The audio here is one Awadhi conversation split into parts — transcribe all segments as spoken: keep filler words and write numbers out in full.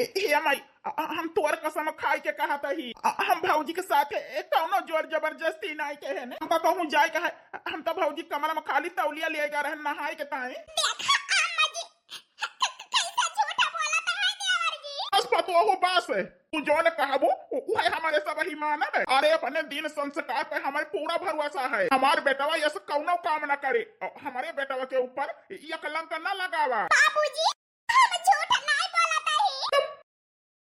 हे माई, अ, अ, हम तोर कसम खाई के कहत ही, अ, हम भौजी के साथे कौनो जोर जबरदस्ती नाई के है ने। हमका कहूँ जाए के है, हम तो भौजी कमरा में खाली तौलिया ले गए रहन नहाए के ताई। देखा अम्मा जी, क-, क-, कैसे झूठ बोलत है देवर जी। बस पतोहू बस, तू जौन कहबू उ-, उहे हमरे सब ही मानब। अरे अपने दीन संस्कार पे हमार पूरा भरोसा है। हमार बेटवा यस कौनो काम न करे, अ, हमरे बेटवा के ऊपर ये कलंक न लगावा। बाबूजी, हम झूठ नाई बोलत ही।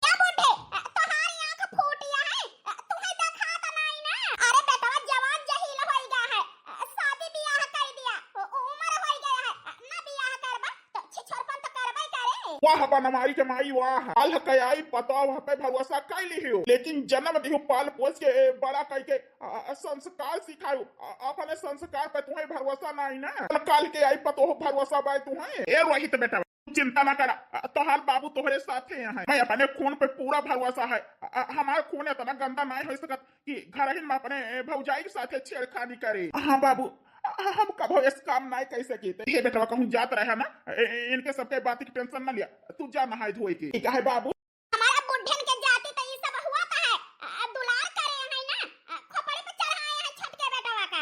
क्या बूढ़े, अ, तोहारी आँख फूट गया है? अ, तुम्हें देखात नाई ना? अरे बेटवा जवान जहील होई गया है। अ, शादी बियाह कर दिया, उ-, उम्र होई गया है। अ, ना बियाह करबा तो छिछोरपन तो करबे करे। वाह बनवारी के माई वाह, अलहकयाई पतोह पे भरोसा कर लिहियो, लेकिन जन्म दिहु पाल पोस के, ए, बड़ा कई के, अ, अ, संस्कार सिखायो। अ, अपने संस्कार पे तुम्हें भरोसा नाई ना, काल के आई पतोह भरोसा बाय तुम्हें। ए रोहित बेटा, चिंता ना करा, अ, तोहार बाबू तोहरे साथे हैं। मैं अपने खून पे पूरा भरोसा है। अ, अ, हमार खून इतना गंदा नाई हो सकत कि घर ही में अपने भौजाई के साथे छेड़खानी करे। हाँ बाबू, अ, हम कभो इस काम नाई कर सके थे। हे बेटवा कहूँ जात रहे ना, ए, ए, इनके सबके बात की tension ना लिया, तू जा नहाए धोए के। ठीक है बाबू। हमारा बुढ़न के जाति तो ई सब हुआ था है, अ, दुलार करे है ना, अ, खोपड़ी पे चढ़ाए है छोटके बेटवा का।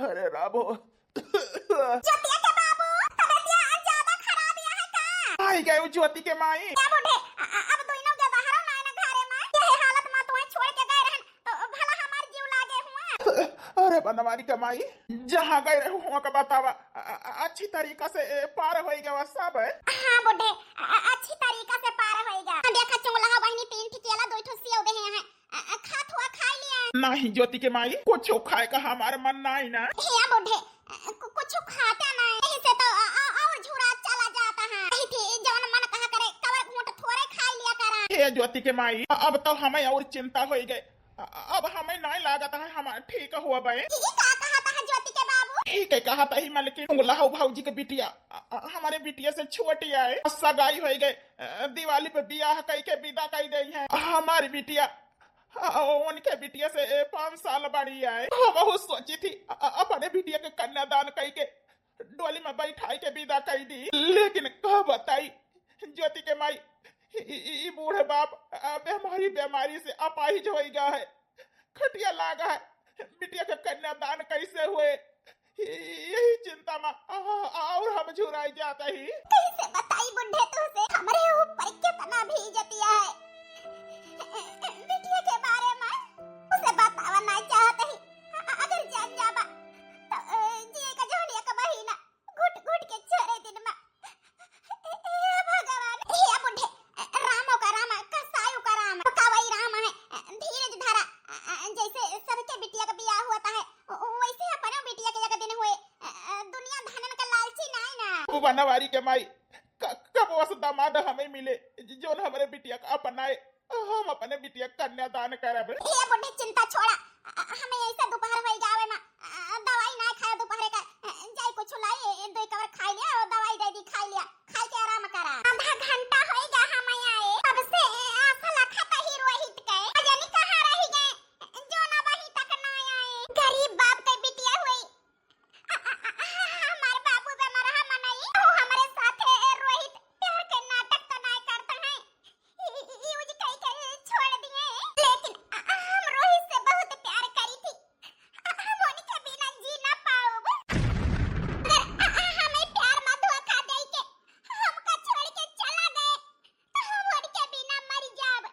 अरे रामो, ज्योतिया के बाबू, तबीयत ज्यादा खराब है का? आई गए उ ज्योति के माई। क्या बूढ़े, अ-, अ-, अब दोनों के बाहर ना आना घरे में। यही हालत में तुम्हें छोड़ के गए रहन, तो भला हमार जीव लागे हुआ। अरे बनवारी के माई, जहाँ गए रहे हुआ का बतावा, अ-, अ-, अच्छी तरीका से, ए, पार होई गवा सब। हाँ बूढ़े, अ-, अ-, अच्छी तरीका से पार होई गवा। देखा चुंगला बहिनी तीन ठिकेला दो ठो सेव दे हैं। अ, अ, खात हुआ खाई लिया। नहीं ज्योति के माई, कुछ खाए का हमार मन नहीं ना। हे बूढ़े, अ, कु-, कुछ खाते नहीं, यही से तो, अ, अ, और झुरा चला जाता है। यही थी जवन मन कहा करे, कवर घूंट थोड़े खाई लिया करा। हे ज्योति के माई, अब तो हमें और चिंता होई गए। अ, अब हमें नहीं लागत है हमार ठीक हुआ बे। ई का कहा था ज्योति के बाबू? ठीक है कहा था ही, लेकिन उंगला हो भौजी के बिटिया, अ, अ, हमारे बिटिया से छोटी आए, सगाई होई गए, अ, दिवाली पे बियाह कई के विदा कई दे है हमारी बिटिया। हाँ, उनके बिटिया से, ए, पाँच साल बड़ी आए। हाँ, बहुत सोची थी, अ-, अ-, अपने बिटिया के कन्यादान कई के डोली में बैठाई के विदा कई दी, लेकिन का बताई ज्योति के माई, ई, ई, ई बूढ़े बाप, अ, बीमारी, बीमारी से अपाहिज होई गा है, खटिया लागा है, बिटिया के कन्यादान कैसे हुए, यही चिंता में, आ, और हम झुराई जाता ही। कैसे बताई बुढ़े तुझसे, हमरे ऊपर कितना भी जतिया है। बिटिया के बारे में उसे बतावा ना चाहत ही। अ-, अगर जान जाबा, तो, अ, जिए का जौन एक महीना घुट घुट के छोड़े दिन में। हे भगवान, हे बुढ़े, रामो का राम, कसायो का राम, का वही राम है, धीरज धरा, जैसे सबके बिटिया का बियाह होता है, वैसे अपनो बिटिया के एक दिन हुए, दुनिया धनन का लालची नाय ना। वो बनवारी के माई, क-, कब वस दामाद हमें मिले, जौन हमरे बिटिया का अपनाए। हम अपने बिटिया कन्यादान करब। हे बुढ़े, चिंता छोड़ा। अ, अ, हमें ऐसा दोपहर होई गावे में, अ, दवाई ना खाए दोपहर का। अ, जाई कुछ लाई, ए, दो कवर खाई लिया और दवाई दे दी, खाई लिया, खाई के आराम करा। आधा घंटा होई गा हम आए, तब से आशा लखत ही रोहित के। अजनी कहाँ रही गए, जो ना वही तक ना आए। गरीब बाप के बिटिया हुई, हमार बाबू बेमार है मनई, वो हमरे साथे रोहित प्यार के नाटक तो नाय करता है। यूज कई के छोड़ दिए, लेकिन हम रोहित से बहुत प्यार करी थी। हम उनके बिना जी ना पाऊब। अगर हमें प्यार में धोखा दे के हमका छोड़ के चला गए, तो हम उनके बिना मर जाब।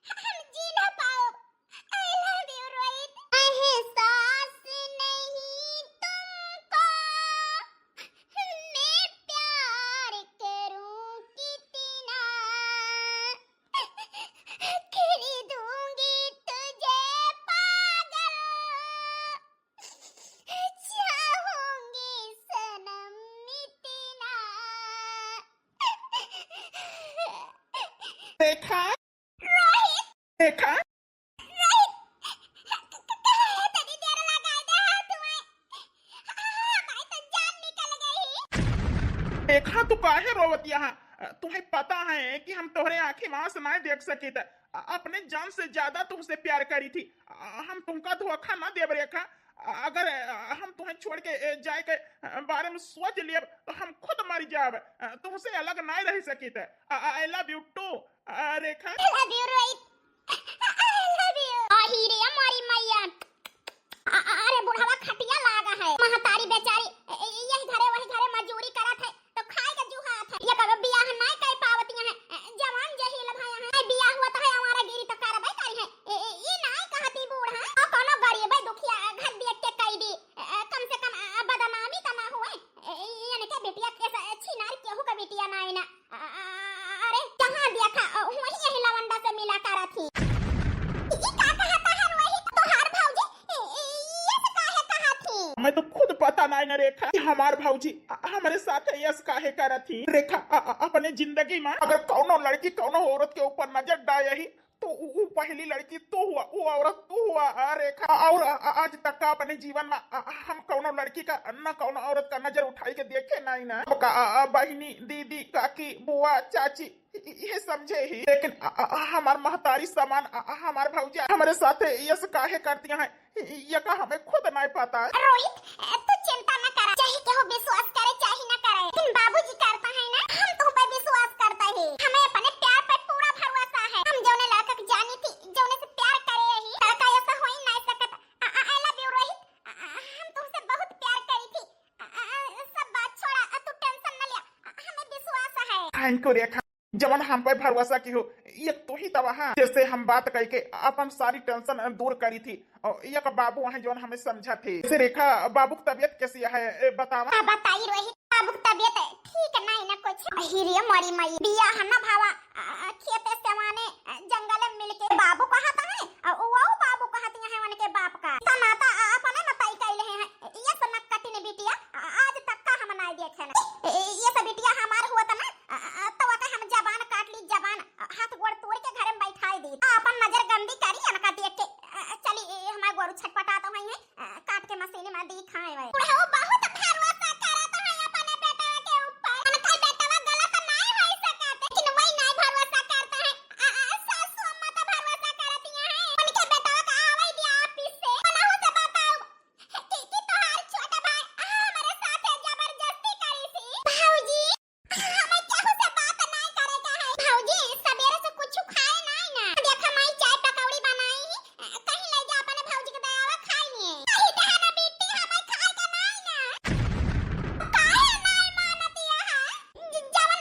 हम जी ना पाऊब। I love you, रोहित। एहसास नहीं तुमको मैं प्यार करूं कितना, खरीदूंगी तुझे पागल, चाहूंगी सनम इतना। देखा? रोहित! देखा? रोहित! क-, क-, काहे तनी देर लगाए दे हाथ में? आ, भाई तो जान निकल गई। देखा तू काहे रोवत यहाँ? तुम्हें पता है कि हम तोहरे आँखी में आँस ना देख सकी थे। अपने जान से ज्यादा तुमसे प्यार करी थी। हम तुमका धोखा ना देब रेखा। अगर, अ, हम तुहें छोड़ के, ए, जाए के, अ, बारे में सोच लियब, तो हम खुद मर जाब। अ, तुहसे अलग नाहीं रह सकित। अ, अ, I love you too, अ, रेखा। I love you, रोहित। I love you। आही रे, हमारी मैया। अ, अ, अरे, बुढ़वा खटिया लागा है। महतारी बेचारी, ए, ए, यही घरे, वही घरे मजूरी करत है। तो खाए के जुहात है। ये कबो बियाह नाय कर पावतिया है। जवान जहील भया है। नाय बियाह हुआ तो है, हमारा गिरी तो करबे करी है। ए, ए, ई नाय कहती बूढ़ा। और कोनो गरीब है, दुखिया घर देख के कह दी। ए, ए, कम से कम, अ, बदनामी तो ना हुए। ए, ए, इनके बिटिया के स-, छिनार केहू का बिटिया नाय ना। अ, अ, अरे, जहाँ देखा, अ, वहीं यही लवंडा से मिला करत ही। ई का कहता है रोहित, तोहार भौजी? ए, ए, ये से काहे कहत ही? हमें तो खुद पता नाय न रेखा कि हमार भौजी हमरे साथ यस काहे करत ही। रेखा, अ, अ, अपने जिंदगी में अगर कौनो लड़की कौनो औरत के ऊपर नजर डाए ही, तो उ, उ पहली लड़की तू हुआ, उ औरत तू हुआ, अ, रेखा। और, अ, अ, आज तक का अपने जीवन में, अ, अ, हम कौनो लड़की का न कौनो औरत का नजर उठाई के देखे नाय ना। का, अ, अ, बहिनी, दीदी, काकी, बुआ, चाची, इ-, इ-, ये समझे ही, लेकिन अ, अ, अ, हमार महतारी समान, अ, अ, हमार भौजा हमरे साथे यस काहे करतिया है, इ-, इ-, ये का हमें खुद नाय पता है। रोहित, अ, तू चिंता न करा, चाहे केहू विश्वास करे, चाहे न करे, लेकिन बाबूजी करता है ना, हम तुह पे विश्वास करता है, हमें अपने प्यार पे पूरा भरोसा है। हम जौने लड़का के जानी थी, जौने से प्यार करे ही, लड़का ऐसा हो ही नाय सकत। अ, अ, I love you रोहित, अ, अ, हम तुमसे बहुत प्यार करी थी। अ, अ, अ, सब बात छोड़ा, अ, तू tension न लिया, अ, हमें विश्वास है। Thank you रेखा, जवन हम पे भरोसा की हो, एक तू ही दवा है, जैसे हम बात करके अपन सारी tension दूर करी थी। और एक बाबू हैं जवन हमें समझा थे। जैसे रेखा, बाबू की तबीयत कैसी है, ए, बतावा? हाँ, बताई रोहित, बाबू की तबीयत ठीक नहीं ना कुछ। अही रे मोरी माई, बिया है ना भावा, आ, खेते से वाने, आ, जंगल में मिलके बाबू कहत है, आ, वो बाबू कहत है उनके बाप का। त माता, आ, अपने में तय कैले हैं, ये सब नक्कटिन बिटिया, आ, आज तक का हम नाय देखे ना। ए, ये सब बिटिया हमार हुआ त ना, आ, आ, तो ओके हम जबान काट ली, जबान, आ, हाथ गोड़ तोड़ के घर में बैठाई दी। आ, अपन नजर गंदी करी, इनका देख के, आ, चली, ए, हमार गोरू छटपटा तो है, आ, काट के मशीन में दी खाए वाले। बुढ़ऊ बहुत भरोसा करत है अपने बेटा के ऊपर। उनका बेटवा गलत नाय हो सकत, लेकिन वही नाय भरोसा करता है। आ, आ, सासू अम्मा तो भरोसा करती हैं। उनके बेटवा का आवे दिया ऑफिस से। मनहु से बताओ कि, कि तोहार छोटा भाई हमरे साथे जबरदस्ती करी थी। भौजी, हमें केहू से बात नाय करे के है। भौजी, सबेरे से कुछ खाए नाय ना। देखा माई चाय पकौड़ी बनाई, कहीं ले जा अपने भौजी के दयावा खाई नहीं। कहीं दे ना बेटी, हमें खाए के नाय ना। काहे नाय मानतिया है? ज-, जवन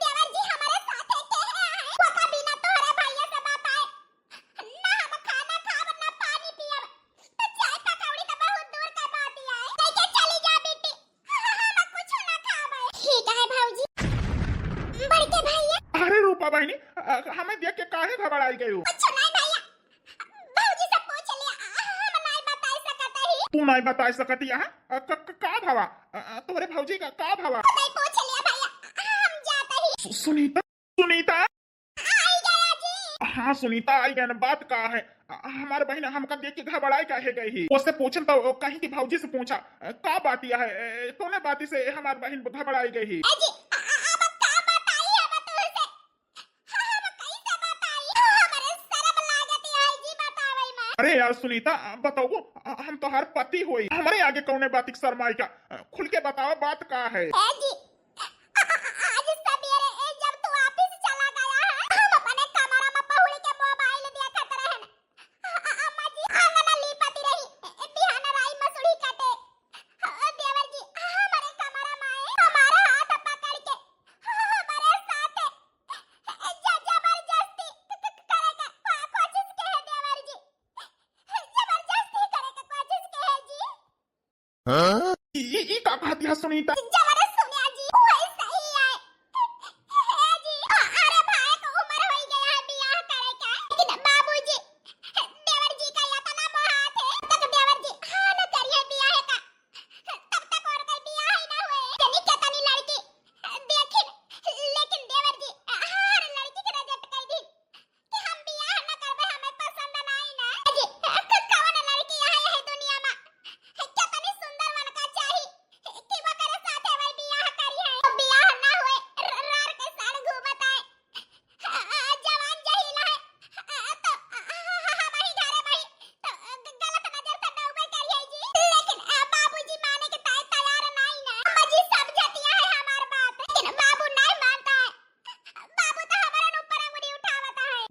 देवर जी हमरे साथे के है, ओका बिना तोहरे भैया से बताए ना हम खाना खाब, ना पानी पियब। तो चाय पकौड़ी तो बहुत दूर का बात ही है। लेके चली जा बेटी, हम कुछ ना खाबे। ठीक है भौजी। बड़के भैया। अरे रूपा बहिनी, अ, हमें देख के काहे घबराई गई हो? कुछ नहीं भैया, भौजी से पूछ लिया, हम नहीं बताई सकत ही। तू नहीं बताई सकत ही, हाँ? अ, क-, क-, का भवा? अ, अ, तोहरे भौजी का का भवा? नहीं पूछ लिया भैया, हम जाते ही। सु-, सुनीता, सुनीता। आई गया जी। हाँ सुनीता, आई गया ना, बात का है? अ, हमार बहिन हमका देख के घबराए काहे गई ही? ओसे पूछन तो कहीं कि भौजी से पूछा, अ, का बात यह है? ए, कौने बाती से हमार बहिन घबराए गई ही? ए जी, अ, अ, अब का बताई हम तुमसे? हम कैसे बताई? हमरे शर्म लागत है जी बतावे में। अरे यार सुनीता, अ, बताओ, अ, हम तोहार पति होई, हमरे आगे कौने बाती के शर्माई का? अ, खुल के बताओ बात का है? ए जी, आज सबेरे, ए, जब तू ऑफिस चला गया है, हम अपने कमरा में पहुड़ के मोबाइल देखत रहन। अ, अ, अम्मा जी आंगन लीपत रही, ए, ए, बिहान राई मसूड़ी काटे। अ, देवर जी हमारे कमरा में आए, हमारा हाथ पकड़ के, अ, हमारे साथ, ए, ज-, जबरदस्ती क-, क-, करे का को-, कोशिश के है देवर जी, जबरदस्ती करे का कोशिश के है जी। हाँ? ई, ई, ई का कहत है सुनीता? जबरदस्त सुनिया जी, वही सही है। हे जी, अ-, अरे भाई के उम्र होई गया है बियाह करे के, लेकिन बाबूजी, देवर जी का इतना मोहात है, तक देवर जी हाँ न करिए बियाह का, तब तक और कोई बियाह ही ना हुए। जनी के तनी लड़की देखिन, लेकिन देवर जी हर लड़की के reject कर दी। कि हम बियाह न करबे, हमें पसंद नाई ना। जी, क-, कवन लड़की है यही दुनिया में? कितनी सुंदर मन का चाही कि वकरे साथे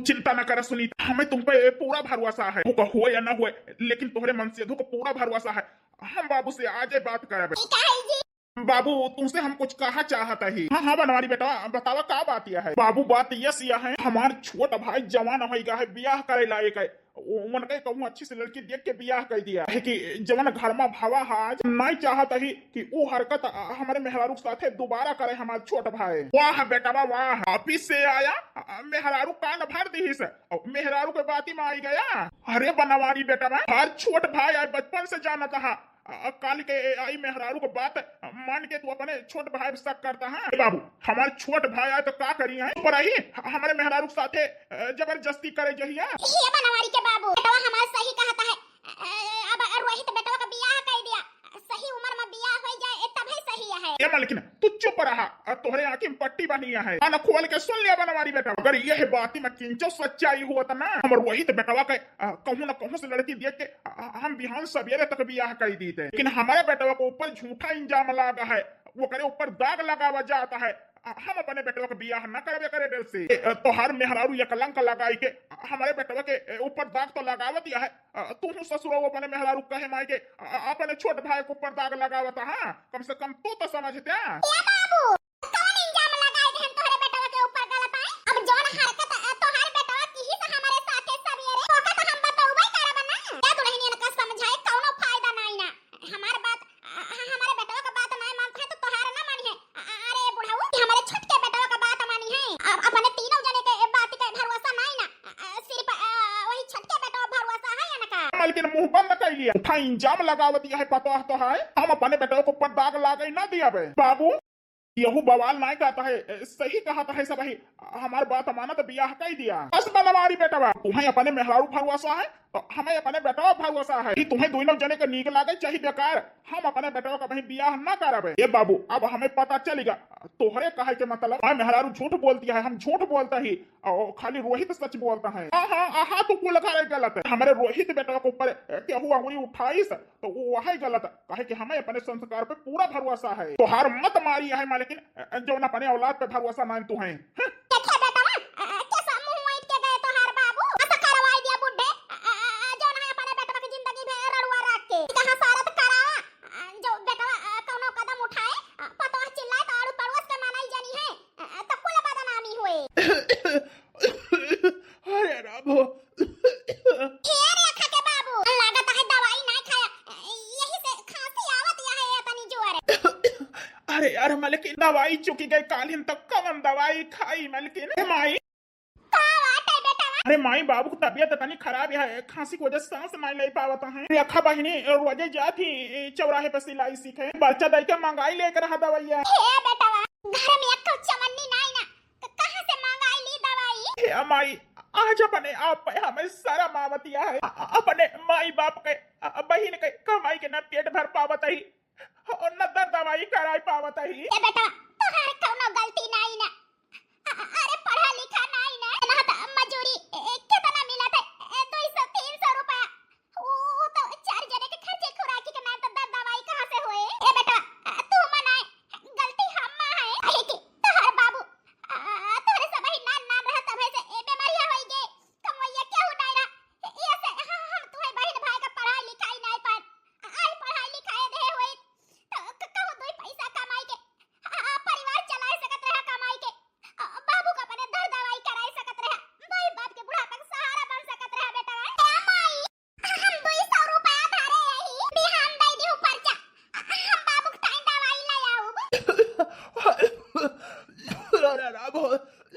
चिंता न कर सुनीता, हमें तुम पे पूरा भरोसा है। होगा हुए या ना हुए, लेकिन तोहरे मन से धुक पूरा भरोसा है। हम बाबू से आजे बात करबे। ठीक है जी। बाबू, तुमसे हम कुछ कहा चाहत ही। हाँ, हाँ, बनवारी बेटा, बतावा का बात यह है? बाबू, बात यस यह है, हमार छोट भाई जवान होइ गा है, बियाह करे लायक है। उ-, उनके कहूँ अच्छी से लड़की देख के बियाह कर दिया है कि जवन घर में भवा है, आज नहीं चाहत ही कि उ हरकत, अ, हमारे मेहरारू के साथे दोबारा करे हमार छोट भाई। वाह बेटवा वाह, ऑफिस से आया, अ, मेहरारू कान भर दिहिस, अ, मेहरारू के बाती में आई गया। अरे बनवारी बेटवा, हर छोट भाई आज बचपन से जानत हा, अ, काल के ए आई मेहरारू के बात मान के तू अपने छोट भाई पे शक करता है। ए बाबू, हमार छोट भाई आए तो का करी है? पर ही ह-, हमारे मेहरारू के साथे, अ, जबरदस्ती करे जहिया। हे बनवारी के बाबू, बेटवा हमार सही कहता है। अ, अब रोहित बेटवा का बियाह कर दिया, सही उम्र में बियाह हो जाए, ए तबे सही है। ए मलकिन, तू चुप रहा, अ, तोहरे आँखी में पट्टी बनी है, कान खोल के सुन लिया बनवारी बेटा। अगर यह बात में किंचो सच्चाई हुआ था ना, हम रोहित बेटवा के, अ, कहूँ ना कहूँ से लड़की देख के, अ, हम बिहान सवेरे तक बियाह कर दी थे, लेकिन हमारे बेटवा के ऊपर झूठा इल्जाम लागा है, ओकरे ऊपर दाग लगावा जाता है। अ, हम अपने बेटवा के बियाह न करबे करे डर से। ए, अ, तोहार मेहरारू ये कलंक लगाई के, अ, हमारे बेटवा के, ए, ऊपर दाग तो लगावत यह है। अ, तू हूँ ससुरवा अपने मेहरारू कहे माई के, अ, अ, अपने छोट भाई के ऊपर दाग लगावत, हाँ? कम से कम तू तो समझते। ए बाबू, कौन इल्जाम लगाए देहन तोहरे बेटवा के ऊपर गलत है? अब जौन हरकत, अ, तोहार बेटवा किहिस हमारे साथे सवेरे, ओका तो हम बतौबे करब ना। या दुल्हनियन का समझाए कौनो फायदा नाई ना। हमार बात, अ, अ, हमारे बेटवा का बात नाई मानत है तो तोहार ना मानी है। अ, अ, अरे बुढ़ऊ, कि हमारे छोटके बेटवा का बात मानी है। अब अपने तीनों जने के बात के भरोसा नाई ना। अ, अ, सिर्फ, अ, वही छोटके बेटवा भरोसा है या ना का? मालकिन मुंह बंद कर लिया। उठा इल्जाम लगावत यह पता तो है। हम अपने बेटवा के ऊपर दाग लागे ना दिया बे। बाबू, यहू बवाल नाय कहता है, ए, सही कहता है सब ही। हमार बात मानत बियाह कई दिया। बस बनवारी बेटवा, तुम्हें अपने मेहरारू भरोसा है, तो हमें अपने बेटवा भरोसा है। कि तुम्हें दोनों जने के नीक लागे चाहे बेकार, हम अपने बेटवा का भाई बियाह ना करबे। ए बाबू, अब हमें पता चलेगा, तोहरे कहे के मतलब, हाँ, मेहरारू झूठ बोलती है, हम झूठ बोलता ही, और खाली रोहित सच बोलता है। हाँ, हाँ, हाँ, तू कुल करे गलत है। हमारे रोहित बेटवा के ऊपर, ए, केहू अंगुरी उठाइस, तो वो वही गलत, काहे कि हमें अपने संस्कार पे पूरा भरोसा है। तोहार मत मारी है मालकिन, अ, जौन अपने औलाद पे भरोसा मान तू है। हं? देखे बेटवा, अ, कैसा मुंह ऐंठ के गए तोहार बाबू, ऐसा करवाई दिया बुढ़े, अ, अ, अ, जौन है अपने बेटवा की जिंदगी में रड़ुआ रख के। कहाँ सारत करा, अ, जो बेटवा, अ, कौनो कदम उठाए, अ, पतोह चिल्लाए तो आड़ू पड़ोस के मानल जानी है, अ, अ, तो कुल बदनामी हुए। अरे राम हो। ए रेखा के बाबू, लागत है दवाई ना खाया, यही से खांसी आवत या है तनी जोर। अरे यार मलकिन, दवाई चुकी गई कालिन, तो कौन दवाई खाई मलकिन? हे माई। का बात है बेटवा? अरे माई, बाबू की तबीयत तनी खराब है, खांसी की वजह से सांस नहीं ले पावत है। रेखा बहिनी रोजे जात ही चौराहे पे सिलाई सीखे, बर्चा दई के मंगाई लेकर रहा दवाइया। हे बेटवा, घर में एक चवन्नी नाई ना, त कहाँ से मंगाई ली दवाई? हे माई, आज अपने आप पे हमें शर्म आवतिया है। अ-, अपने माई बाप के, अ, बहिन के कमाई के ना पेट भर पावत ही और न दर दवाई कराई पावत ही। ए बेटा, तोहार कौनो गलती नाई ना। अ-, अ-, अरे पढ़ा लिखा नाई ना, ना त मजूरी, ए, कितना मिलत है? ए, दो सौ, तीन सौ रुपया। ओ, तो चार जने के खर्चे खुराकी के नाम तो दर दवाई कहाँ से होए? ए बेटा, तू मनाए, गलती हम है। अहे कि तोहर बाबू, आ, तोहरे सब ही नान नान रह तभे से ए बीमारिया होई गे। कमवैया केहू नाई रह। ए से ह-, हम तुहे बहिन भाई का पढ़ाई लिखाई नाई पाए। आई पढ़ाई लिखाई दे होई। तो क-, कहूँ दुई पैसा कमाई के, आ, परिवार चलाए सकत रहा कमाई के। आ, बाबू का अपने दर दवाई कराए सकत रहा। माई बाप के बुढ़ापा का सहारा बन सकत रहा बेटा। ए माई, हम दुई सौ रुपया धरे यही, बिहान दे दिहु पर्चा। हम बाबू के ताई दवाई ले आउब। अरे राम हो।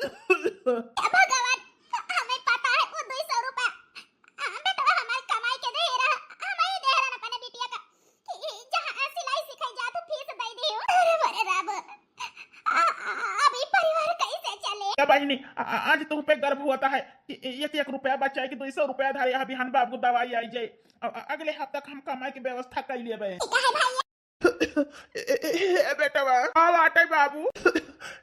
हे भगवान, हमें पता है वो दुई सौ रुपया, आ, बेटवा हमारे कमाई के दे रहा, हम ही दे रहा अपने बिटिया का। कि जहाँ सिलाई सिखाई जात फीस दे दिहु। अरे बड़े राम, आ, आ, अब ई परिवार कैसे चले? ए बहिनी, आ, आ, आज तुह पे गर्व होता है कि एक एक रुपया बचाए कि दुई सौ रुपया धरे, अभी हम बाबू दवाई आई जाए। अ-, अ-, अगले हफ्ता हम कमाई के व्यवस्था कर लेबे। ठीक है भैया। ए, ए, ए, ए, बेटवा, का बाटे बाबू?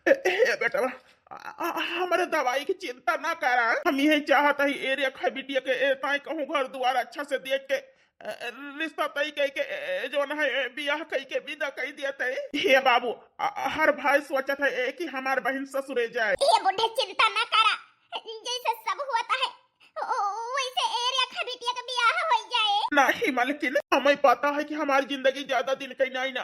ए, ए, ए, बेटवा, आ, आ, हमरे दवाई की चिंता ना करा। हम यही चाहत हई, ए रेखा बिटिया के, ए, ताई कहूँ घर दुआर अच्छा से देख के, ए, रिश्ता तय कई के, ए, जौन है, ए, बियाह कई के विदा कई दिया तय। हे बाबू, आ, आ, हर भाई सोचत है, ए, कि हमार बहिन ससुरे जाए। ये बुढ़े चिंता ना करा, जैसे सब हुआ नाही मलकिन, हमें पता है कि हमारी जिंदगी ज्यादा दिन कइ नाही ना।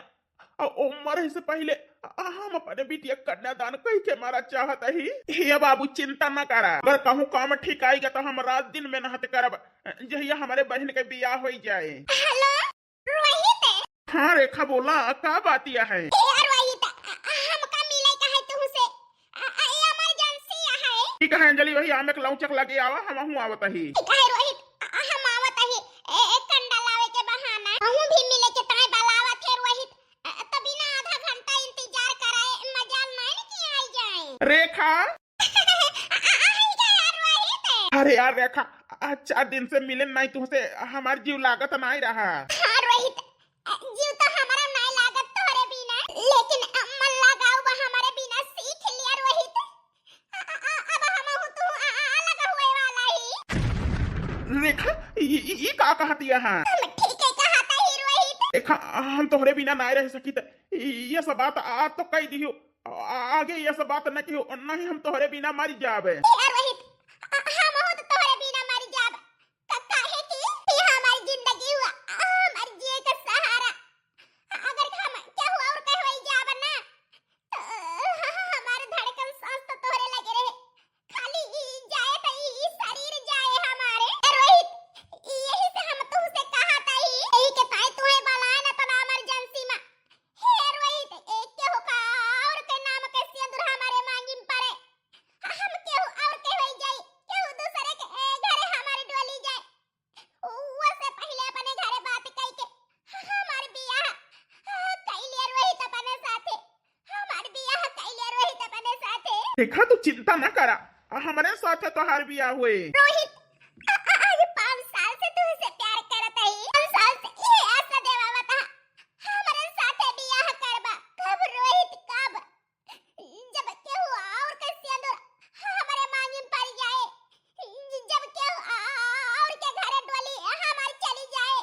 अ, ओ मरे से पहिले हम अपने बिटिया कन्यादान कइ के मारा चाहत ही। हे बाबू, चिंता न करा, अगर कहूँ काम ठीक आइगा तो हम रात दिन मेहनत करब, जहिया हमरे बहिन के बियाह होइ जाए। हेलो, रोहित। हाँ रेखा, बोला, का बातिया है? ए रोहित, अ, अ, हमका मिले का है तुहसे। अ, अ, emergency है। ठीक है अंजलि, वही आमे के लौचक लगे आवा, हमहूँ आवत ही। ठीक है रोहित, अ, अ, हम आवत ही। ए, ए, कंडा लावे के बहाना। हमहूँ भी मिले के ताई बलावत है रोहित। अ, तभी ना आधा घंटा इंतजार कराए, मजाल नहीं न कि आई जाए। रेखा। आ, आ, आ, आ, आ, रोहित। अरे यार रेखा, आ, चार दिन से मिले नहीं तुहसे, हमार जीव लागत नहीं रहा। हाँ रोहित, आ, जीव तो हमारा नहीं लागत तोहरे बिना, लेकिन, आ, मन लगाऊ बा हमारे बिना, सीख लिया रोहित। आ, आ, आ, अब हम हो तू, आ, आ, अलग हुए वाला ही। रेखा, ई, ई, ई का कहत यहाँ? हम ठीक है कहत ही रोहित। रेखा, हम तोहरे बिना नहीं रह सकित। ई, ये सब बात आज तो कह दियो। आ-, आगे ये सब बात न किहो, नहीं हम तोहरे बिना मर जाबे। ए रोहित, आ, हम हो तो तोहरे बिना मर जाब। का-, काहे कि ई हमारी जिंदगी हुआ, आ, हमार जिए का सहारा। अगर हम केहू और के होई जाब ना, तो हमार धड़कन सांस तो तोहरे लगे रहे। खाली ई जाए तो ई, ई शरीर जाए हमारे। ए रोहित, यही से हम तुहसे कहा था ही, यही के ताई तुहे बलाए ना तो ना emergency में। हे रोहित, ए, केहू का और के नाम के सिंदूर हमारे मांगी में पड़े। हम केहू और के होई जाई, केहू दूसरे के, ए, घरे हमारे डोली जाए। वो से पहिले अपने घरे बात कई के हमार बियाह, आ, कई लिया रोहित अपने साथे। हमार बियाह कई लिया रोहित अपने साथे। रेखा, तू चिंता ना करा, हमरे साथे तोहार बियाह हुए। रोहित, आ, आ, आज पाँच साल से तुहसे प्यार करत हई, पाँच साल से ये आशा देवावत हा, हमरे साथे बियाह करबा। कब रोहित, कब? जब केहू और के सिंदूर हमरे मांगी में पड़ जाए, जब केहू और के घरे डोली हमार चली जाए,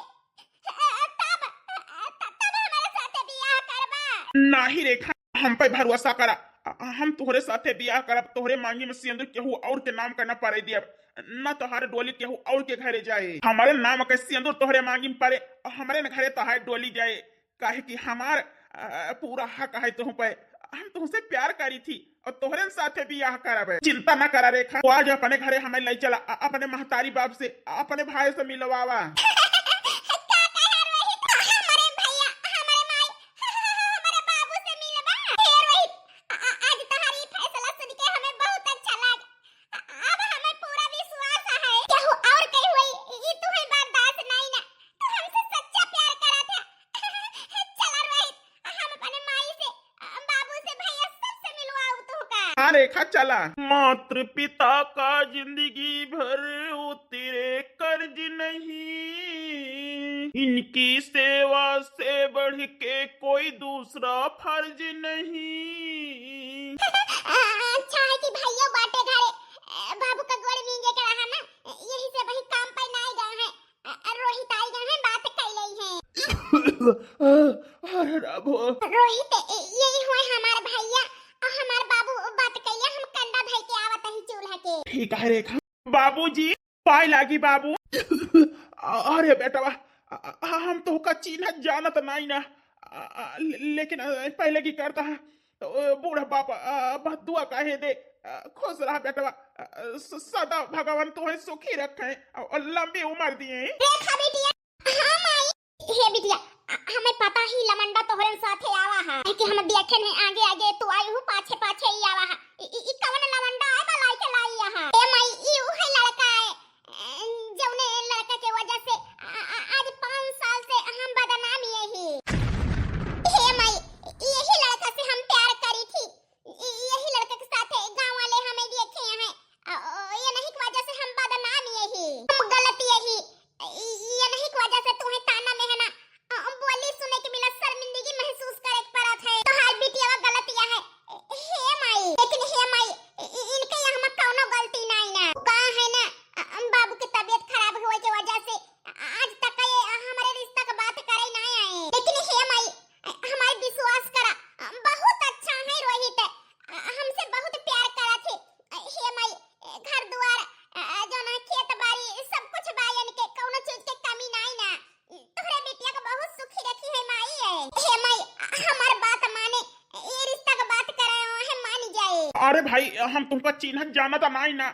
तब, तब हमरे साथे बियाह करबा? नाही रेखा, हम पे भरोसा करा, हम तोहरे साथे बियाह करब, तोहरे मांगी में सिंदूर केहू और के नाम का न पड़े दियब, न तोहरे डोली केहू और के घरे जाए। हमारे नाम के सिंदूर तोहरे मांगी में पड़े, हमरे न घरे तोहरे डोली जाए। काहे कि हमार, अ, पूरा हक है तुह पे। हम तुहसे प्यार करी थी और तोहरे साथे बियाह करब। चिंता न करा रेखा, तो आज अपने घरे हमें ले चला, अ-, अपने महतारी बाप से, अपने भाई से मिलवावा। का कहा रोहित? हमरे भैया, हमरे माई, हमरे बाबू से मिलबा? हे रोहित, अ-, अ-, आज तोहरी फैसला सुन के हमें बहुत अच्छा लगा। अब हमें पूरा विश्वास है, केहू और के होई, ई तुहे बर्दाश्त नहीं ना। तू हमसे सच्चा प्यार करत है। चला रोहित, हम अपने माई से, बाबू से, भैया सबसे मिलवाऊ तुहका। हाँ रेखा, चला। मातृ पिता का जिंदगी भर उतरे कर्ज नहीं, इनकी सेवा से बढ़ के कोई दूसरा फर्ज नहीं। अच्छा है कि भैया बाटे घरे, बाबू का गोड़ मींजे के रहा ना, यही से वही काम पे ना गए हैं। अ, अ, रोहित आई गए हैं, बात कैले हैं। अरे बाबू। रोहित, ए, यही हुए हमार भैया और हमार बाबू बात कैले, हम कंडा धई के आवत ही चूल्हा के। ठीक है रेखा। बाबूजी, पाए लागी बाबू। अरे बेटवा, अ, अ, हम तोहका चिन्हत जानत नाई ना। अ, अ, ले-, लेकिन, अ, पहले की करता है, तो, अ, बूढ़ बाप, अ, बद्दुआ काहे दे, अ, खुश रहा बेटवा, अ, स-, सदा भगवान तुहे सुखी रखे और लंबी उम्र दिए। रेखा बिटिया, हाँ माई। हे बिटिया, अ, हमें पता ही लवंडा तोहरे साथे आवा है, कि हम देखे नहीं आगे आगे तू आई हूँ, पाछे पाछे ही आवा है। इ, इ, इ कवन लवंडा है बलाई के लाई है? ए माई, ई उहे लड़का है, अ, जौने लड़का के वजह से, अ, अ, आज पाँच साल से हम बदनाम यही। हे माई, यही लड़का से हम प्यार करी थी। इ-, यही लड़का के साथे गाँव वाले हमें देखे हैं। अ, ओ, ये नहीं की वजह से हम बदनाम यही। हम गलत यही। इ-, ये नहीं की वजह से तुम्हें ताना में है ना, अ, बोली सुने के मिला, शर्मिंदगी महसूस करे के पड़त है। तो हाल बिटिया गलत अरे भाई, हम तुमका चिन्हत जानत नाई ना।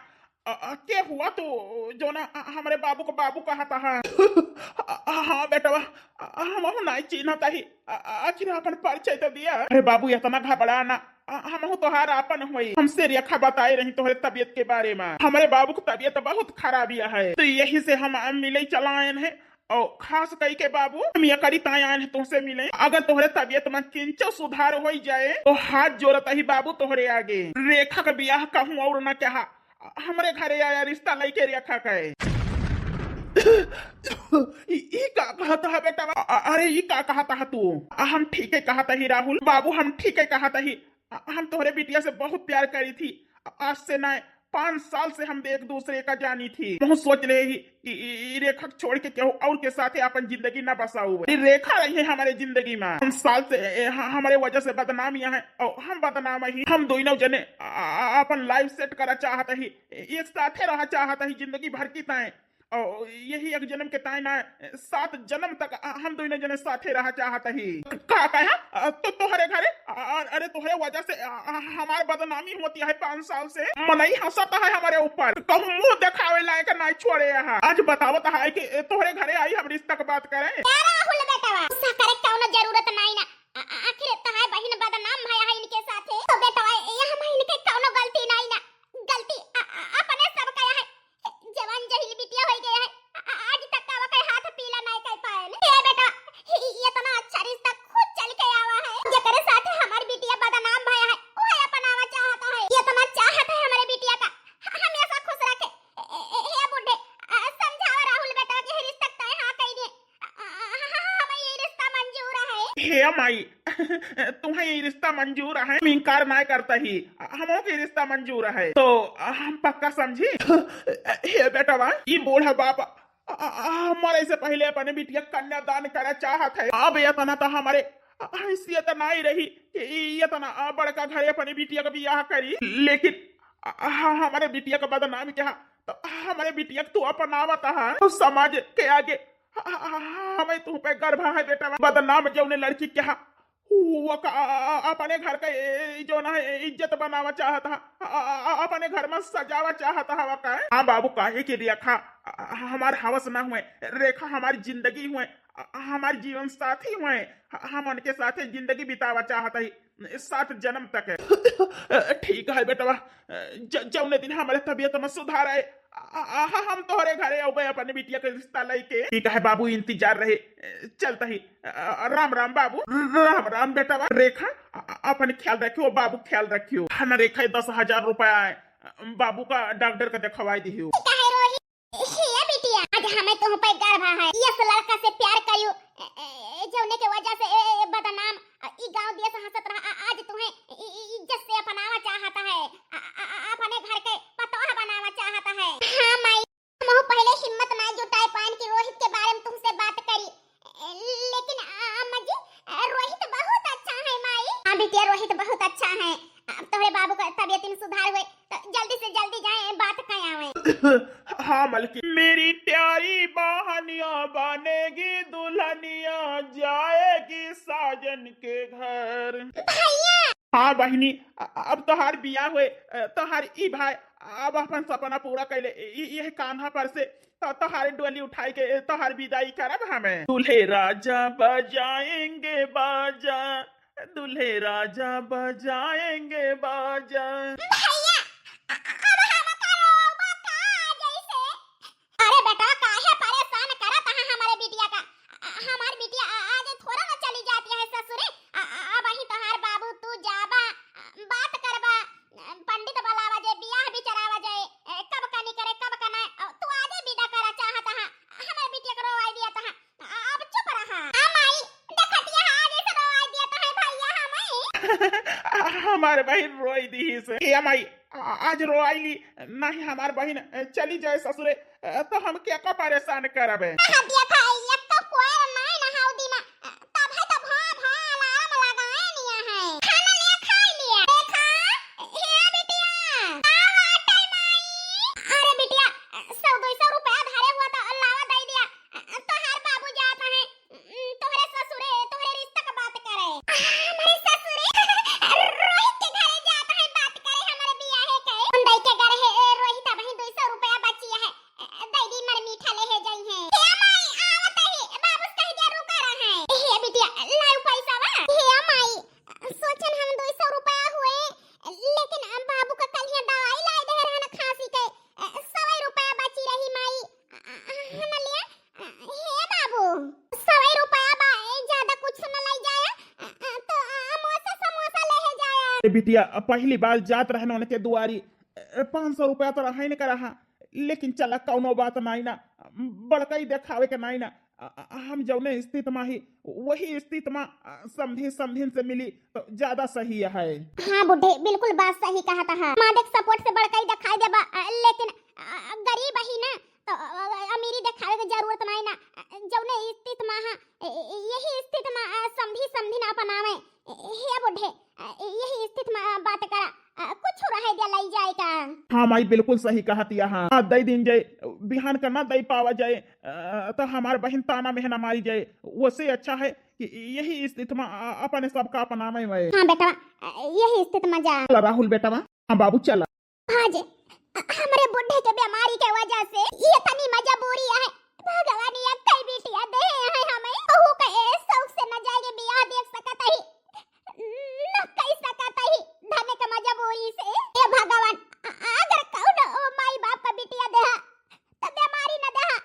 अ, अ, के हुआ तू, जौन अ, हमरे बाबू क बाबू कहत ह? अ, अ, हाँ बेटवा, अ, हमहू नाई चिन्हत ही। अ, अ, आखिर आपन परिचय तो दिया। अरे बाबू, इतना घबरा ना, अ, हमहू तोहार आपन होई। हमसे रेखा बताए रही तोहरे तबियत के बारे में। हमरे बाबू क तबियत बहुत खराब है, तो यही से हम, अ, मिले चला आयन है। और खास कई के बाबू, हम एकरी ताई आयन है तुमसे मिले। अगर तोहरे तबियत में किंचो सुधार होई जाए, तो हाथ जोड़त ही बाबू तोहरे आगे। रेखा क बियाह कहूँ और ना कहा, हमरे घरे आया रिश्ता लइके रेखा के। ई, ई का कहत ह बेटवा? अ-, अरे ई का कहत ह तू? अ, हम ठीके कहत ही राहुल बाबू, हम ठीके कहत ही। अ, हम तोहरे बिटिया से बहुत प्यार करी थी। अ, आज से ना, पाँच साल से हम एक दूसरे का जानी थी। हम सोच ले ही कि ई, ई रेखा छोड़ के केहू और के साथे अपन जिंदगी ना बसाऊ। ई रेखा रही है हमारे जिंदगी में। पाँच साल से ए, ह-, हमारे वजह से बदनाम यहाँ है और हम बदनाम ही। हम दोनों जने अ, अ, अपन life set करा चाहत ही, एक साथे रहा चाहत ही जिंदगी भर की ताए। और यही एक जन्म के ताए ना, सात जन्म तक हम दोनों जने साथे रहा चाहत ही। का कहा? अ, तो तोहरे घरे, अ, अरे तोहरे वजह से, अ, अ, हमार बदनामी होती है पाँच साल से। मनई हंसत है हमारे ऊपर, कहूँ मुंह दिखावे लायक नहीं छोड़े यहाँ। आज बतावत है कि तोहरे घरे आई हम रिश्ता के बात करें। ए राहुल बेटवा, गुस्सा करे कौनो जरूरत नहीं ना। आ-, आ-, आखिर तहार बहिन बदनाम भया है इनके साथे। तो बेटवा, ये हम इनके कौनो गलती नहीं ना। गलती आ, आ, अपने सब का है। जवान जहिल बिटिया होई गया है। आ, आ, आज तक का ओकर हाथ पीला नहीं कर पाए ने। ए बेटा, इ-, इ-, इतना अच्छा रिश्ता खुद चल के आवा है। जेकरे साथे हमार बिटिया बदनाम भया है, वह अपनावा चाहता है। इतना चाहत है हमारे बिटिया का, ह-, हमेशा खुश रखे। ए, ए, ए, हे बूढ़े, आ, समझावा राहुल बेटा के रिश्ता तय हाँ कह दे। आ, आ, आ, हमें ये रिश्ता मंजूर है। हे माई, तुम्हें ये रिश्ता मंजूर है, हम इनकार ना करता ही, हमों के रिश्ता मंजूर है, तो हम पक्का समझी। हे बेटवा, ये बूढ़ा बाप, आ, आ, हमारे से पहले अपने बिटिया कन्यादान करा चाहत है। अब इतना तो हमारे हैसियत नहीं रही कि ये इतना बड़का घरे अपने बिटिया का बियाह करी, लेकिन आ, आ, हमारे बिटिया का बदनाम क्या, तो हमारे बिटिया के तू अपनावत है, तो समाज के आगे ह-, ह-, ह-, हमें तू पे गर्व है बेटा। बदनाम जौने लड़की के हा, वो का, आ, आ, अपने घर का ए, ए, जो ना है, इज्जत बनावा चाहत है, आ, आ, आ, अपने घर में सजावा चाहत है, वो का है? हाँ बाबू, काहे कि रेखा, आ, आ, हमार हवस ना हुए, रेखा हमारी जिंदगी हुए, आ, आ, हमार जीवन साथी हुए, ह-, हम उनके साथे जिंदगी बितावा चाहत है, सात जन्म तक है। ठीक है बेटवा, ज-, जौने दिन हमारे तबियत में सुधार आए, आ, आ, हम तोहरे घरे अउबे अपने बिटिया के रिश्ता लेके। ठीक है बाबू, इंतजार रहे, चलता ही। आ, राम राम बाबू। राम राम बेटवा। रेखा, आ, आ, अपन ख्याल रखियो, बाबू ख्याल रखियो। है ना रेखा, दस हजार रुपया है, बाबू का डॉक्टर का दिखवाई दियो। ठीक है रोहित। हे बिटिया, आज हमें तुह पे गर्व है। यस लड़का से प्यार करियो, ए, ए, जौने के वजह से ए, ए, बदनाम, आ, ई गांव देश हंसत रहा। आ, आज तुम्हें इ-, इ-, इज्जत से अपनावा चाहत है, आ, आ, आ, अपने घर के पतोह बनावा चाहत है। हाँ माई, हमहू पहले हिम्मत ना जुटाए पाएन कि रोहित के बारे में तुमसे बात करी। ए, लेकिन, आ, अम्मा जी, आ, रोहित बहुत अच्छा है माई। हाँ बिटिया, रोहित बहुत अच्छा है। अब तोहरे बाबू का तबियत में सुधार हुए, तो जल्दी से जल्दी जाए, बात कह आवे। हाँ मलकिन, मेरी प्यारी बहनिया बनेगी दुल्हनिया, जाएगी साजन के घर। भैया। हाँ बहिनी, अ-, अब तोहार बियाह हुए, अ, तोहार ई भाई अब अपन सपना पूरा कैले, इ-, इ-, यह कान्हा पर से तो तोहार डोली उठाई के तोहार विदाई करब हमें। दूल्हे राजा बजाएंगे बाजा, दूल्हे राजा बजाएंगे बाजा। भैया, अ-, अ-, अब हम करो बता जैसे। अरे बेटा, काहे परेशान करत है हमारे बिटिया का? अ-, हमार बिटिया आ-, आज थोड़ा ना चली जाती है ससुरे। अ-, अ-, अब ही तोहार बाबू तू जाबा, अ, बात करबा, अ, पंडित बुलावा जाए, बियाह भी चलावा जाए, ए, कब का नहीं करे, कब का ना, अ, तू आजे विदा करा चाहत है, हमारे बिटिया को रोवाई दिया था। अब चुप रहा। आ माई, देखतिया हा, आज ऐसे रोवाई दिया तो है भैया हमें। हमार बहिन रोई दी से। ए माई, आ-, आज रोवाई ली, नहीं हमार बहिन, ए, चली जाए ससुरे, ए, तो हम क्या का परेशान करबे? कहा दिया था, ये तो कोई नहीं ना हाउ दी माँ, तब है तो भा, भा अलार्म लगाए लिया है। खाना लिया, खाई लिया। देखा, हे बिटिया, का बात है माई? अरे बिटिया, सौ दो सौ रुपया धरे हुआ तो लावा दे दिया। तोहार बाबू जात है, तोहरे ससुरे, तोहरे रिश्ता का बात करे। हमरे ससुरे? रोहित के घरे जात है बात करे, हमरे च-, लाउ पैसा बा। हे माई, सोचन हम दुई सौ रुपया हुए, लेकिन बाबू का कल हियाँ दवाई लाए दे रहन खांसी के, सौ रुपया बची रही माई। हम लिया, हे बाबू, सौ रुपया बा, ए, ज्यादा कुछ न लाई जाया, तो समोसा, समोसा ले है जाया। ए बिटिया, पहली बार जात रहन उनके दुआरी, ए, पाँच सौ रुपया तो रहा ही न करा, लेकिन चला, कौनो बात नाई ना, बड़कई देखावे के नाई ना। अ, अ, हम जौने स्थित मा ही, वही स्थित मा, अ, समधी समधिन से मिली तो ज्यादा सही है। हाँ बुढ़े, बिल्कुल बात सही कहत हा। माँ देख, support से बड़कई देखाई देबा, अ, लेकिन, अ, गरीब ही ना, तो, अ, अमीरी देखावे के जरूरत नाई ना। अ, जौने स्थित मा हा, ए, ए, यही स्थित मा, अ, समधी समधिन अपनावे। ए, हे बुढ़े, अ, यही स्थित मा, अ, बात करा, अ, कुछ रहे दे लाई जाए का। हाँ माई, बिल्कुल सही कहत हा। हाँ, दई दिन जाए, बिहान का ना दई पावा जाए, अ, तो हमार बहिन ताना मेहना मारी जाए। वसे अच्छा है कि यही स्थित मा, अ, अपने सबका अपनावे में। हाँ बेटवा, अ, यही स्थित मा जा। चला राहुल बेटवा, हाँ बाबू चला। आज हमरे बुढ़े के बीमारी के वजह से ये तनी मजबूरी है। भगवान ये कई बिटिया दे है हमें। बहू के ए शौक से न जाए के बियाह देख सकत ही, न कई सकत ही, धन के मजबूरी से। ए भगवान, अ-, अगर कौनो माई बाप का बिटिया देहा, तो बीमारी न देहा,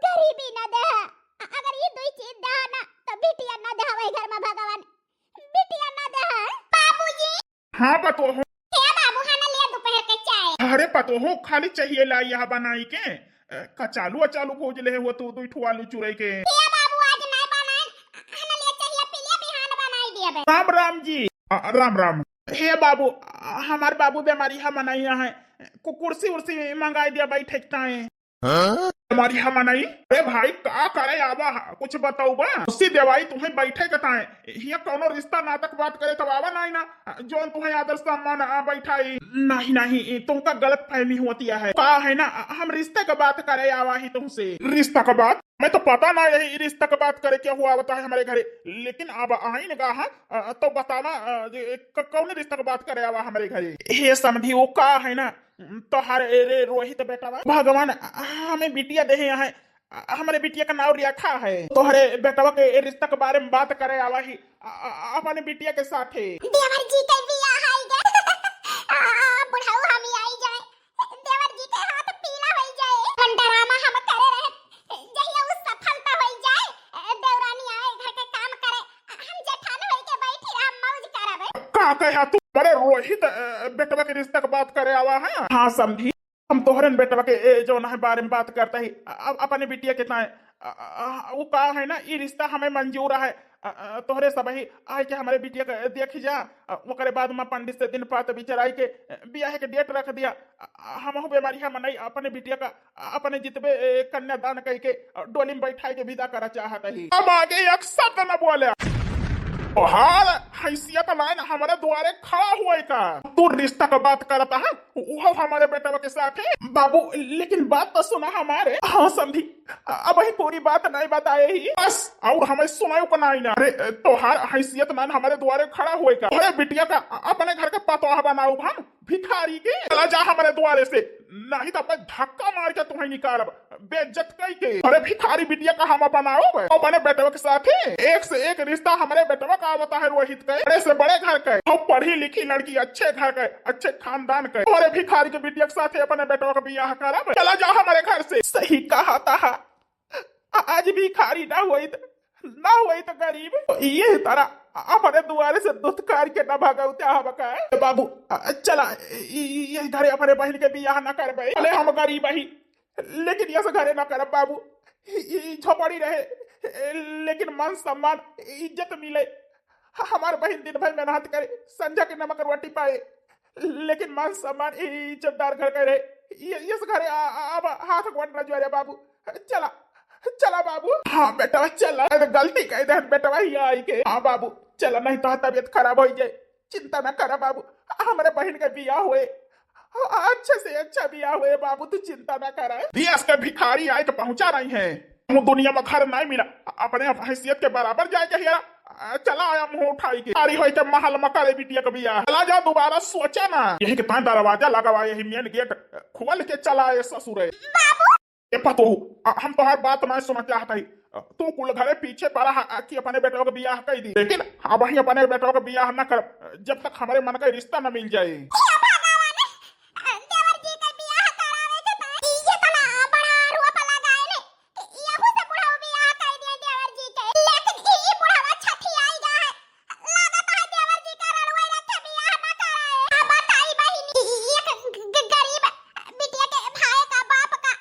गरीबी न देहा। अगर ये दुई चीज देहा ना, तो बिटिया न देहा वही घर में भगवान, बिटिया न देहा। बाबूजी। हाँ पतोहो। हे बाबू, हाँ ना लिया दोपहर के चाय। अरे पतोहो, खाली चाहिए ला यहाँ बनाई के? अ, कचालू अचालू भूज ले हो तू, दुई ठो आलू चुरई के। हे बाबू, आज नहीं बनाए, हाँ ना लिया चाहिए, पी लिया, बिहान बनाई दिया बे। राम राम जी। अ, राम राम। हे बाबू, अ, हमार बाबू बीमारी है, मनाई है, कु-, कुर्सी उर्सी मंगाई दिया, बैठे के ताए। हाँ? हमारी हम नहीं। अरे भाई, का करे आवा हा? कुछ बताऊ बा? उसी देवाई तुम्हें बैठे के ताए। हिया कौनो रिश्ता नातक बात करे तब आवा नहीं ना। जौन तुम्हें आदर सम्मान आ बैठाई। नहीं, नहीं, तुमका गलत फहमी होती है। का है ना, हम रिश्ते का बात करे आवा ही तुमसे। रिश्ता का बात? मैं तो पता ना यही रिश्ता का बात करे क्या हुआ होता है हमारे घरे। लेकिन अब आइन गा हा, अ, तो बताना, अ, जे क-, कौन रिश्ता का बात करे आवा हमारे घरे? हे समधी, वो का है ना, तोहरे रे रोहित बेटवा, भगवान हमें बिटिया देहे हैं, हमरे बिटिया का नाव रेखा है। तोहरे बेटवा के रिश्ता के बारे में बात करे आवा ही, अ-, अ-, अपने बिटिया के साथे। देवर जी के बियाह आई गे। आ, बुढ़ऊ हम आई जाए। देवर जी के हाथ पीला होई जाए। हम ड्रामा हम करे रहे, जहिया उ सफलता होई जाए, देवरानी आए घर के काम करे, हम जेठान होई के बैठी रह मौज करब। का कहा तू? अरे रोहित, अ, बेटवा के रिश्ता के बात करे आवा है। हाँ समधी, हम तोहरन बेटवा के, ए, जौन है बारे में बात करता ही, अ-, अ-, अपने बिटिया के ताए, अ-, अ-, अ-, वो का है ना, ई रिश्ता हमें मंजूर है। अ-, अ-, तोहरे सब ही आए के हमारे बिटिया के देख जा, अ, ओकरे बाद में पंडित से दिन पात विचाराई के, अ, बियाह के date रख दिया। अ-, अ-, हमहू बीमारी है मनई अपने बिटिया का, अ-, अपने जितबे, ए, कन्यादान कई के, अ, डोली में बैठाई के विदा करा चाहत ही। हम आगे एक शब्द न बोले। तोहार हैसियत नाइन हमारे द्वारे खड़ा हुए का? तू रिश्ता का बात करता है, वो हमारे बेटवा के साथ है। बाबू, लेकिन बात तो सुना हमारे। हाँ समधी, अब ही पूरी बात नहीं बताए ही। बस, और हमें सुनाओ को नहीं ना। अरे, तोहार हैसियत नाइन हमारे द्वारे खड़ा हुए का? अरे बिटिया का अपने घर के पतोह बनाओ हम भिखारी के। चला जा हमारे द्वारे से, नहीं तो मैं धक्का मार के तुम्हें निकालब। बेइज्जत कई के। अरे भिखारी बिटिया का हम अपनाओ बे। अपने बेटवा के साथे एक से एक रिश्ता हमरे बेटवा का आवता है रोहित के। बड़े से बड़े घर के। हम पढ़ी लिखी लड़की अच्छे घर के, अच्छे खानदान के। अरे भिखारी के बिटिया के साथे अपने बेटवा का बियाह करब। चला जा हमारे घर से। सही कहा था। आज भिखारी ना होइत, ना होइत गरीब। ये तरह अपने दुआरे से दुत्कार के ना भगौते हब का। बाबू, चला, ये घरे अपने बहिन के बियाह ना करबे। भले हम गरीब ही, लेकिन यस घरे ना करब बाबू। ई, ई झोपड़ी रहे, लेकिन मान सम्मान, इज्जत मिले। ह-, हमार बहिन दिन भर मेहनत करे, संझा के नमक रोटी पाए, लेकिन मान सम्मान ई इज्जतदार घर के रहे। य-, यस घरे आ, आ, अब हाथ गोड़ न जोरे बाबू। चला, चला बाबू। हाँ बेटवा, चला। अरे गलती कह दे बेटवा, ही आई के। हाँ बाबू, चला, नहीं तो तबीयत खराब हो जाए। चिंता ना करा बाबू, हमरे बहिन के बियाह होए, अच्छे से अच्छा बियाह होए बाबू, तू चिंता ना करा। देश के भिखारी आए के पहुंचा रही है, हम दुनिया में घर नहीं मिला, अपने हैसियत के बराबर जाए के हिया। चला आया मुंह उठाई के, भिखारी होए के महल में करे बिटिया के बियाह। चला जा, दोबारा सोचा ना, यही के ताई दरवाजा लगावा, यही main gate खोल के चला आए ससुरे। बाबू, ए पतोहू, आ, हम तोहार बात ना सुना चाहत हई। तू कुल घरे पीछे पड़ा है कि अपने बेटवा के बियाह कइ दी, लेकिन अबहीं अपने बेटवा के बियाह न कर, जब तक हमरे मन का रिश्ता न मिल जाए। हे भगवान, देवर जी के बियाह करावे के त ई इतना बड़ा आरोप लगाए ने कि यहू से बुढ़ऊ बियाह कइ दिए देवर जी के, लेकिन ई, ई बुढ़वा छठियाई गा है। लागत है देवर जी का रड़ुआ रखे बियाह न करे। अब बताई बहिनी, ई एक ग-, ग-, गरीब बिटिया के भाई का बाप का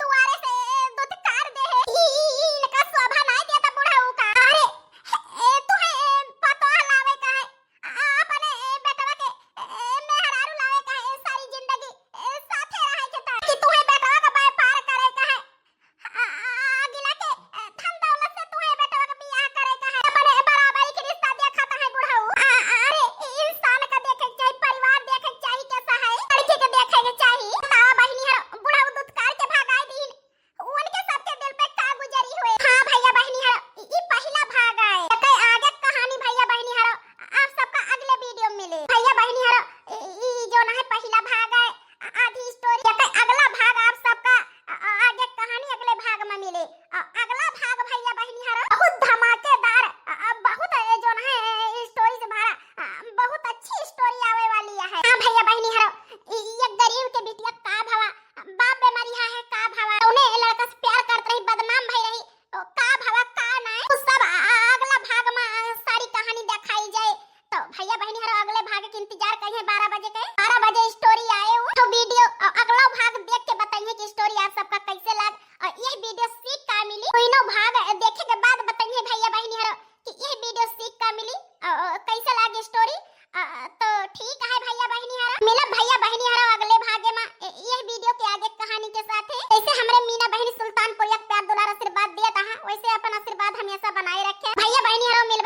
दुआरे से दुत्कार दे है। ई, ई, ई इनका शोभा नाय देता बुढ़ऊ का। अरे, ए, तुहे, ए, पतोह लावे का है, आ, अपने, ए, बेटवा के, ए, मेहरारू लावे का है, सारी जिंदगी, ए, साथे रहे के त, कि तुहे बेटवा का व्यापार करे का है, आ, आ, अगिला के, ए, धन दौलत से तुहे बेटवा का बियाह करे का है, अपने बराबरी के रिश्ता देखत है बुढ़ऊ। आ, आ, अरे, इंसान का देखे के चाही, परिवार देखे के चाही, कैसा है, लड़की के देखे के चाही। बतावा बहिनी हर, बुढ़ऊ दुत्कार के भगाई दीन, उनके सबके दिल पे का गुजरी हुए। हाँ भैया बहिनी हरो, ई, ई पहिला भाग आए। एकर आगे कहानी भैया बहिनी हरो, आप सबका अगले वीडियो में मिले। भैया बहिनी हरो, ई, ई जो ना है पहिला भाग आए, आ-, आधी स्टोरी। एकर अगला भाग आप सबका, आ, आ, आगे कहानी अगले भाग में मिले। आ, अगला भाग भैया बहिनी हरो बहुत धमाकेदार, आ, आ, बहुत, ए, जो ना है, ए, स्टोरी से भरा, आ, बहुत अच्छी स्टोरी आवे वाली है। हाँ भैया बहिनी हरो, ई, ई एक गरीब के बिटिया का भवा बाप बेमारी है, है का भवा? उन्हें लड़का से प्यार करत रही, बदनाम भई रही, तो का भवा का नाय, उ सब आ-, आ-, अगला भाग में, आ, सारी कहानी देखाई जाए। तो भैया बहिनी हरो अगले भाग के इंतजार करिए बारह बजे के, बारह बजे स्टोरी आए उ, तो वीडियो, अ, अगला भाग देख के बताइए कि स्टोरी आप सबका कैसे लाग, और यह वीडियो सीख का मिली, तीनों भाग देखे के बाद बताइए भैया बहिनी हरो कि यह वीडियो सीख का मिली, अ, अ, कैसे लागे स्टोरी। अ, तो ठीक है भैया बहिनी हरा, मिलब भैया बहिनी हरा अगले भागे में, ए, यह वीडियो के आगे कहानी के साथ है। जैसे हमरे मीना बहिनी सुल्तानपुरिया के प्यार दुलार आशीर्वाद दिया था, वैसे अपन आशीर्वाद हमेशा बनाए रखे। भैया बहिनी हरा मिलब